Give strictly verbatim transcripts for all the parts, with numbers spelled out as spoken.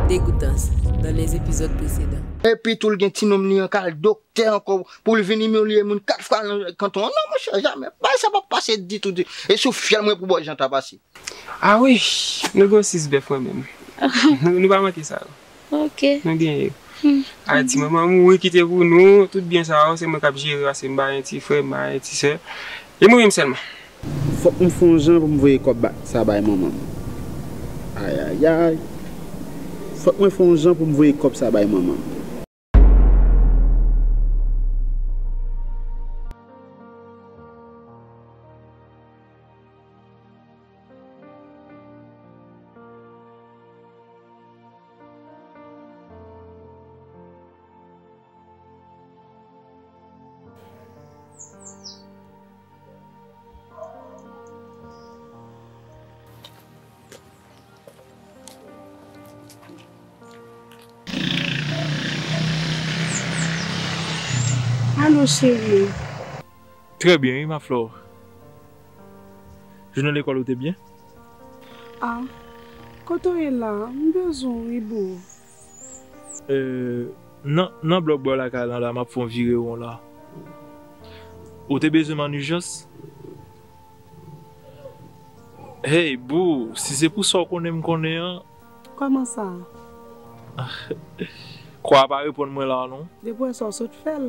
Dégoûtance, dans les épisodes précédents. Epi tou l gen ti nonm li an k al doktè ankò pou l vin imilye moun kat fwa nan kanton an. Non, monchè, jamè. Bagay sa p ap pase ditou, ditou. E sou fyèl mwen pou bò jan ta pase. Ah wi, nou gen sis bèf mwen menm. Nou, nou pa manke sa yo. Ok. Nou genyen yo. Hmm. Ay, ti manman mouri kite pou nou, tout byen sa yo, se mwen k ap jere, paske m pa gen ti frè, m pa gen ti sè. E mwen menm sèlman. Fòk m fè yon jan pou m voye kòb ba, sa bay manman m. Ayayay. Fòk mwen fè yon jan pou m voye kòb sa bay manman m. Alo, cheri. Trè byen, wi, ma flò. Jounen lekòl ou te byen? Ah, kote w ye la? M bezwen w, wi, boo. Euh, nan, nan blòk bò lakay lan la, m ap fè yon virewon la. Ou te bezwen m an ijans? Hey, boo, si se pou sa w konnen m konnen an. Kòman sa? Kwa a pa reponn mwen la, non. Depi w wè sa w sot fè l.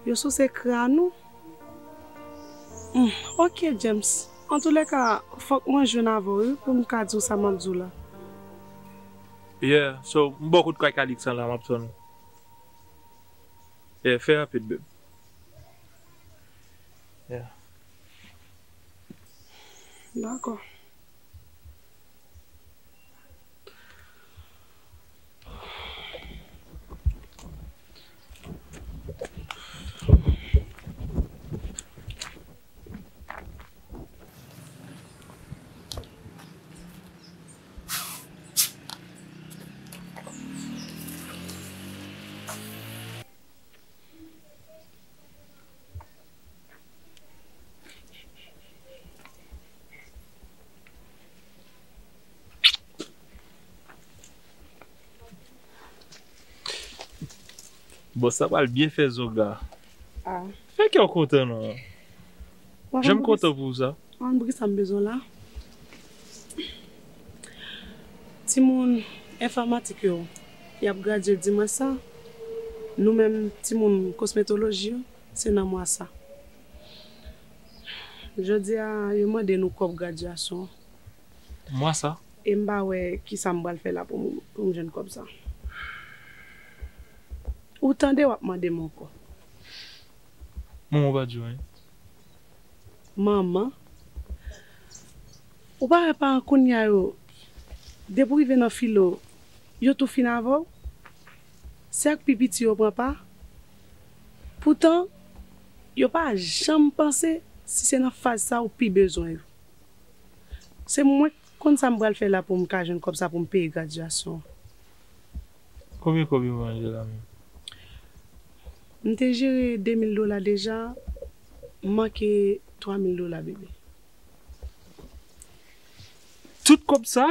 Yo souse kràn ou. Hmm, ok, James. Antoulèka, fòk mwen jwenn avè w, wi, pou m ka di w sa m ap di w la. Yeah, so, m bò kote Kay Kalix lan la, m ap tann ou. Yeah, fè rapid, babe. Yeah. Dakò. Bòs la pral byen fè zòg la. Ah. Fè kè w kontan non. Jan m kontan pou ou sa. Konn poukisa m bezwen w la? Timoun enfòmatik yo, y ap gradye dimanch sa. Nou menm, timoun kosmetoloji yo, se nan mwa sa. Jodi a, yo mande nou kòb gradyasyon. Mwa sa? E m pa wè kisa m pral fè la pou m, pou m jwenn kòb sa. Ou tande w ap mande m ankò. Manman w pa di w anyen? Manman? Ou pa wè paran kounye a yo, depi w rive nan filo, yo tou fin avè w? Se ak pi piti yo pran pa. Poutan, yo pa janm panse si se nan faz sa ou pi bezwen yo. Se mwen k konn sa m pral fè la pou m ka jwenn kòb sa pou m peye gradyasyon an. Konbyen kòb yo manje la menm? M te jere de mil dola deja, m manke twa mil dola, bebe. Tout kòb sa?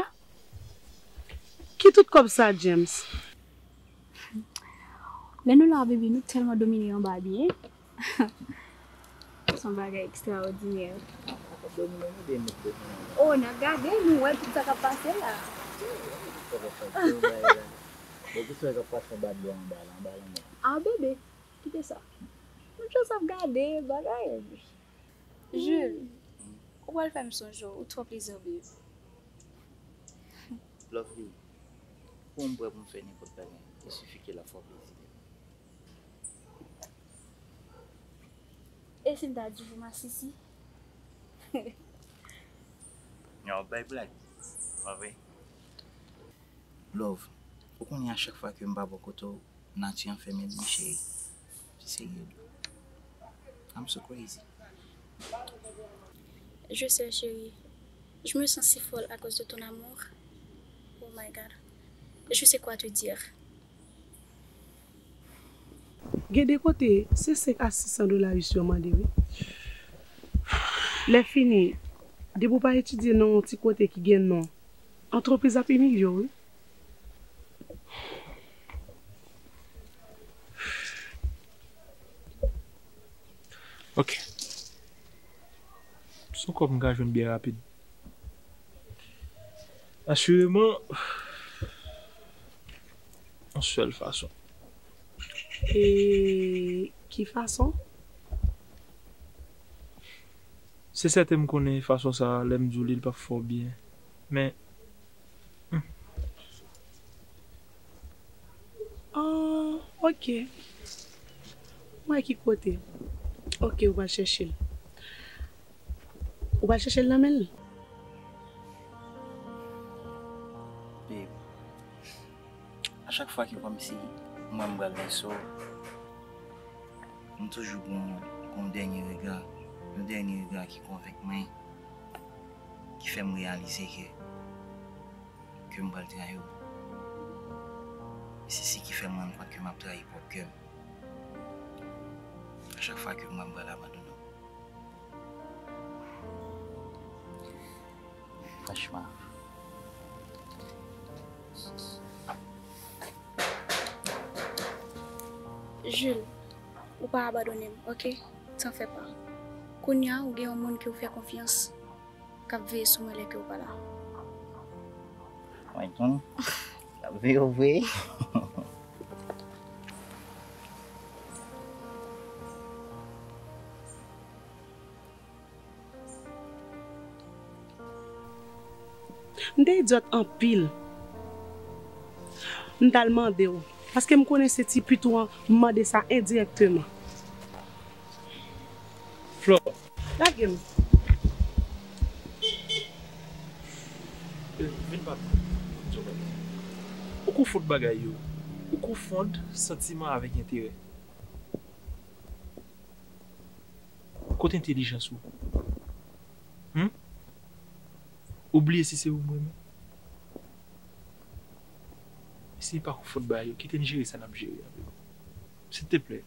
Ki tout kòb sa, James? Lè nou la, bebe, nou tèlman domine anba byen. Se yon bagay ekstraòdinè. Domine nou, bebe, nou domine anba. Oh, n ap gade, nou wè tout sa k ap pase la. Tout sa k ap pase, yon bagay la. Bon, ki sa k ap pase anba dlo anba la, anba lanmè? Ah, bebe, kite sa. Nou just ap gade bagay. Jules, ou pral fè m sonje w, ou twò plezan, babe. Lovely, pou m prè pou m fè nenpòt bagay, il suffit ke lafwa plezi. E si m ta di w pou masisi? Yon bay blag, pa vre? Love, Ou konnen a chak fwa ke m pa bò kote w, nati an fèmen li, cheri. Se serye tou. I'm so crazy. Je sais, chérie. Je me sens si folle à cause de ton amour. Oh my God. Je sais quoi te dire. Gen de kote, se senk a sis san dola us yo mande, wi. Lè fini, depi w pa etidye nan yon ti kote ki gen non, antrepriz ap imilye w, wi. Ok. Se yon kòb m ka jwenn byen rapid. Asireman, yon sèl fason. E ki fason? Se sèten m konnen fason sa a, lè m di w li, li p ap fè w byen. Men, hmm. Ah, ok. Mwen ki kote? Ok, ou pral chèche l. Ou pral chèche l nan men l? Babe, a chak fwa ke kòmsi m wè m pral nan so, m toujou gon, gon dènye rega, yon dènye rega ki konvenk mwen, ki fè m reyalize ke, ke m pral trayi w. E se sa ki fè m rann kont ke m ap trayi pwòp kè m. A chak fwa ke m wè m pral abandone w. Franchman. Jules, ou pa abandone m, ok? T'en fais pas. Kounye a, ou gen yon moun ke w fè konfyans k ap veye sou mwen lè ke w pa la. Wayton, l ap veye w vre. M te idyòt anpil. M t al mande w. Paske m konnen se ti pit ou an, m mande sa endirèkteman. Flore. Lage m. Vin pa m. Ou konfonn bagay yo. Ou konfonn santiman avèk enterè. Kote entelijans ou? Hmm? Ou bliye si se ou m renmen? Eseye pa konfonn bagay yo. Kite n jere sa n ap jere avè w. Silteplè.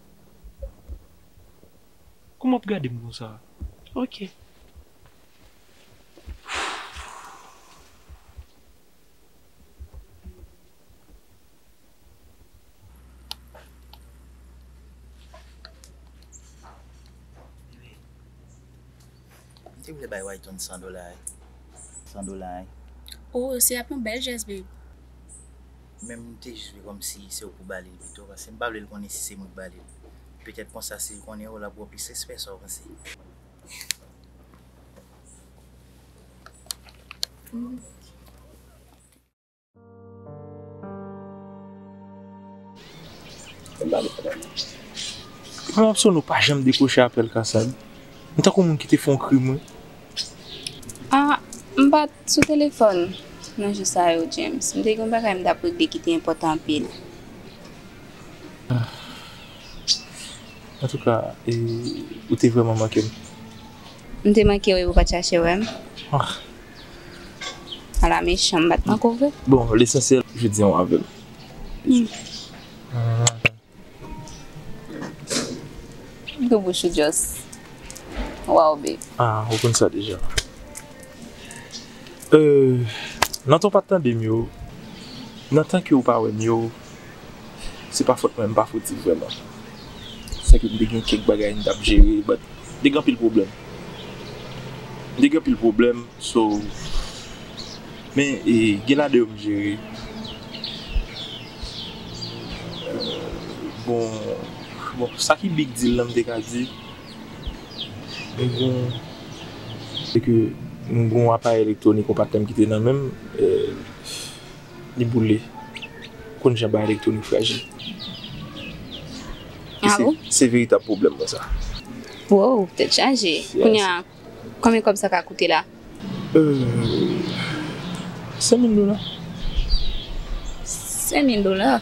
Kòman w ap gade m konsa? Ok. M te vle bay Wayton san dola wi. San dola wi. Oh, se ap yon bèl jès, babe. Men m te jis vle kòmsi se ou k pou ba li l pito, paske m pa vle l konnen si se mwen k ba li l. Petèt konsa, si l konnen w, l ap ba w plis respè, sa w panse? Mwen ap sonn ou pa janm dekwoche apèl Kasad. M tankou moun ki te fè yon krim, wi. Ah, m pa t sou telefòn nan jou sa yo, James. M te gen yon bagay m t ap regle ki te enpòtan anpil. Antouka, e, ou te vrèman manke m. M te manke w epi w pa t chache wè m. Ah. Ala mechan, m pa t manke w vre. Bon, lesansyèl, jodi a w avè m. Hmm. M tou bouch ou just. Wow, babe. Ah, ou konn sa deja. Euh, nan tan w pa t tande m yo, nan tan ke w pa wè m yo, se pa fòt mwen, m pa foti vrèman. Sa ke m te gen kèk bagay m t ap jere, but m te gen anpil pwoblèm. M te gen anpil pwoblèm, so, men, e, gen ladan yo m jere. Euh, bon, bon, sa ki big deal lan m te ka di, m gon, se ke m gon aparèy elektwonik yon patnè m ki te nan men m, euh, li boule. Konn jan bagay elektwonik frajil. E se, se veritab pwoblèm mwen sa. Wow, tèt chaje. Kounye a, konbyen kòb sa ka koute la? Euh, senk mil dola. Senk mil dola.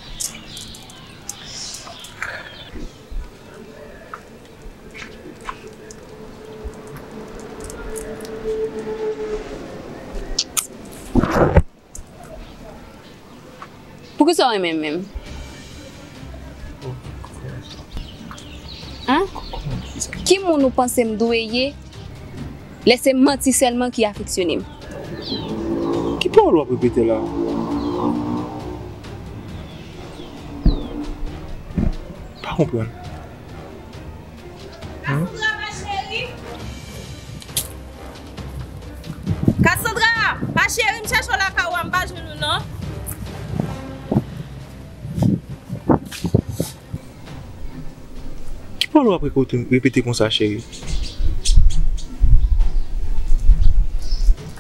Poukisa w renmen m menm? An? Ki moun ou panse m dwe ye lè se manti sèlman ki afeksyone m? Ki pawòl w ap repete la? Pa konprann. Cassandra, ma chérie. Cassandra, ma chérie, m chache w lakay ou a, m pa jwenn ou non. Ki pawòl w ap repete, repete konsa, cheri?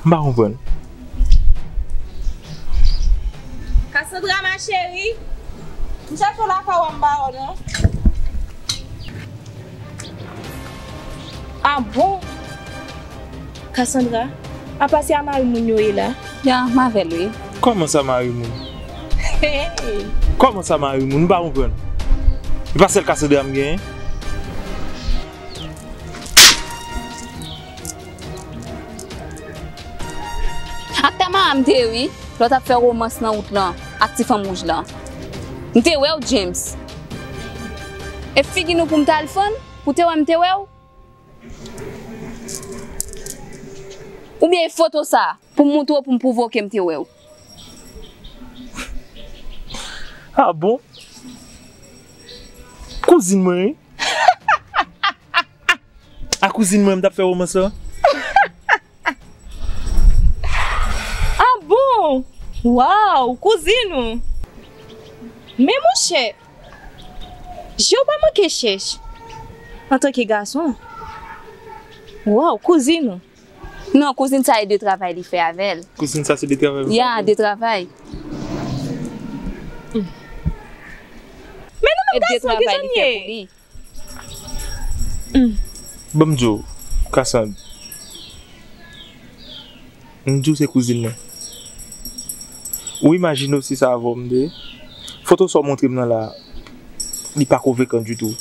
M pa konprann. Cassandra, ma chérie, m chache w lakay ou a, m pa wè w non. Ah bon? Cassandra, apa se a mari moun yo ye la? Ya, m avè l, wi. Kòman sa mari moun? Hey! Kòman sa mari moun? M pa konprann. E pa sèl Cassandra m genyen. Ak Tamara m te ye wi, lè w t ap fè womans nan wout lan ak ti fanm wouj lan. M te wè w, James. E figi nou pou m t al fann, pou te wè m te wè w? Oubyen e foto sa pou m montre w, pou m pwouve w ke m te wè w? Ah bon? Kouzin mwen, wi. A kouzin mwen, m t ap fè womans lan. Ah bon? Waw, kouzin ou? Men monchè, je w pa manke chèch antanke gason. Waw, kouzin ou? Non, kouzin sa e de travay li fè avè l. Kouzin sa se de travay li fè avè l? Ya, de travay. Men nou menm gason, kijan n ye? Ban m di w, Cassandra. M di w se kouzin mwen. Ou imajine w si se avè w m te ye? Foto sa w montre m nan la, li pa konvenkan ditou.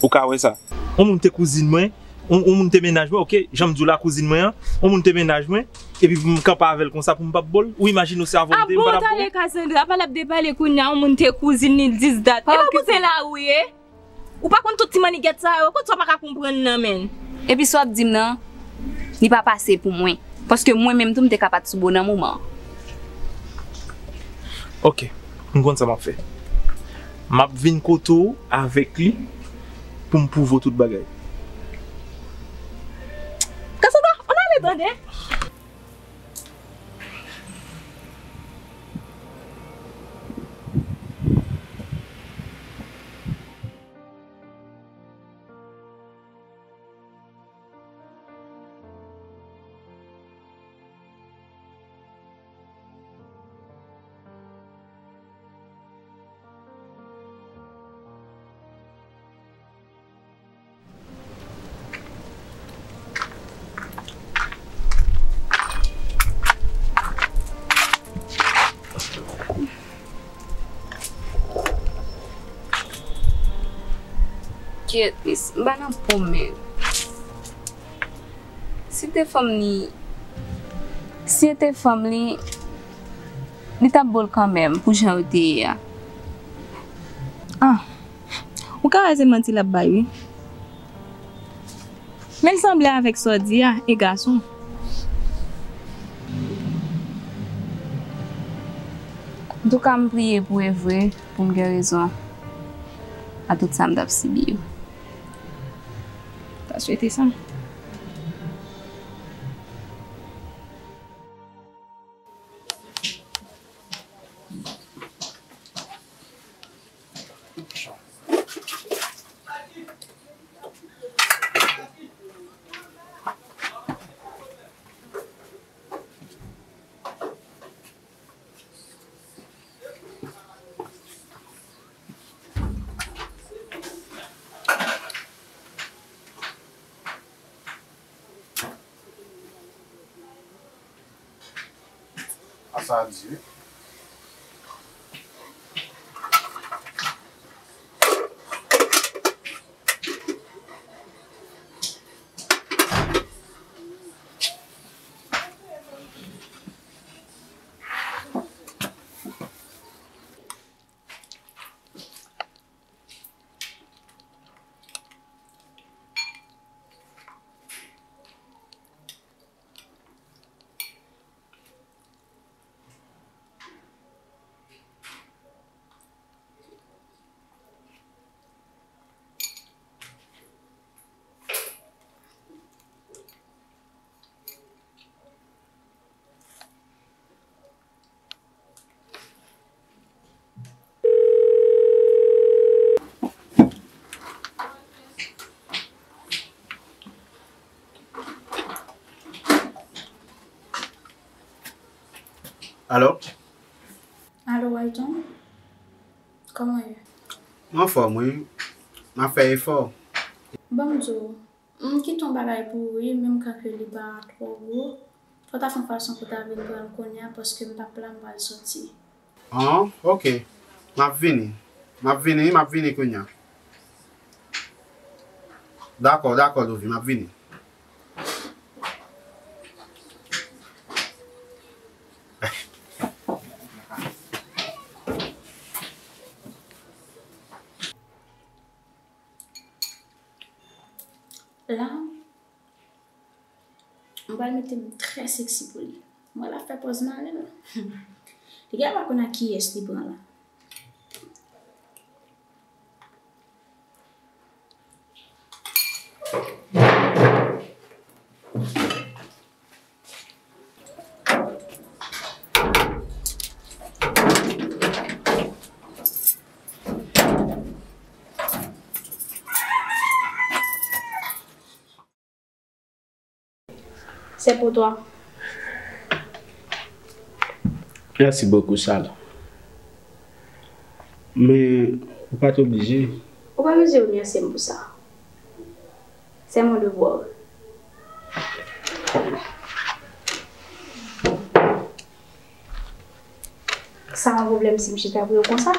Ou ka wè sa. Yon moun te kouzin mwen, yon, yon moun te mennaj mwen, oke, jan m di w la, kouzin mwen an, yon moun te mennaj mwen, epi pou m kanpe avè l konsa, pou m p ap bo l, ou imajine w se avè w m te ye, m pa t ap bo l? Ah bon, tande Cassandra, pa l ap depale kounye a, yon moun te kouzin li, dis dat. E pa kouzen la ou ye? Ou pa konn tout ti mannigèt sa yo, kot sa w pa ka konprann nan, menn? Epi sa w ap di m nan, li pa pase pou mwen. Paske mwen menm tou, m te ka pa t sou bo nan moman an. Oke, m konn sa m ap fè. M ap vin kote w avèk li pou m pwouve w tout bagay. Cassandra, ann ale tande. Kyèt, Miss, m pa nan po m, men si te fanm li, si te fanm li, li t ap bo l kanmenm pou jan yo te ye a. Ah, ou ka wè se manti l ap bay, wi. Men l sanble avèk sa w di a, e gason. Antouka, m priye pou e vre, pou m gen rezon a tout sa m t ap sibi yo. Ta swete sa. A sa di wi. Alo? Alo, Walton? Kòman w ye? M anfòm, wi. M ap fè efò. Ban m di w, m kite yon bagay pou ou, wi, menm kanke li pa twò gwo. Fò w ta fè yon fason pou w ta vin pran l kounye a, paske m p ap la, m pral soti. An, ok. M ap vini. M ap vini, m ap vini kounye a. Dakò, dakò, Louvy, m ap vini. La, m pral mete m trè seksi pou li. M pral ap fè pòz malen. Li gen pa konn ak kiyès li pran la. C'est pour toi. Merci beaucoup, Sal. Men, ou pa t oblije. Ou pa bezwen remèsye m pou sa. C'est mon devoir. Sa yon pwoblèm si m chita pou yo konsa?